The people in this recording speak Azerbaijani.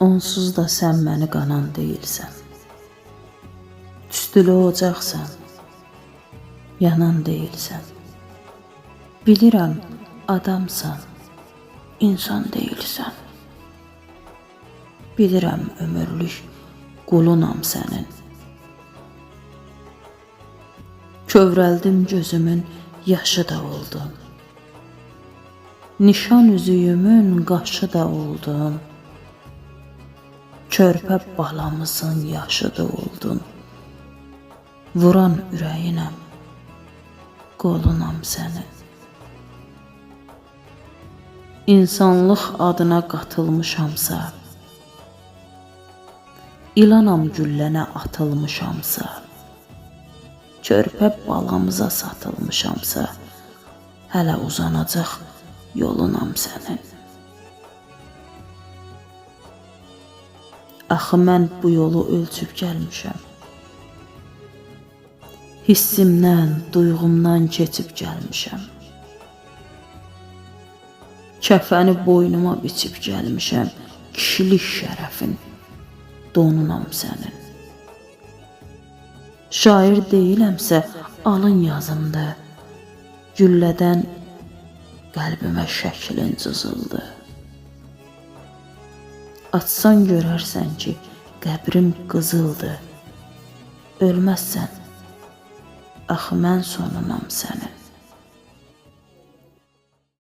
Onsuz da sən məni qanan deyilsən. Tüstülü ocaqsan, yanan deyilsən. Bilirəm adamsan, insan deyilsən. Bilirəm ömürlük qulunam sənin. Kövrəldim, gözümün yaşı da oldun. Nişan üzüyümün qaşı da oldun. Körpə balamızın yaşı da oldun. Vuran ürəyinəm, qolunam sənin. İnsanlıq adına qatılmışamsa, ilanam güllənə atılmışamsa, körpə balamıza satılmışamsa, hələ uzanacaq yolunam sənin. Axı mən bu yolu ölçüb gəlmişəm. Hissimdən, duyğumdan keçib gəlmişəm. Kəfəni boynuma biçib gəlmişəm. Kişilik şərəfin donunam sənin. Şair deyiləmsə alın yazımdı. Güllədən qəlbimə şəklin cızıldı. Açsan görərsən ki, qəbrim qızıldı. Ölməzsən, axı mən sonunam sənin.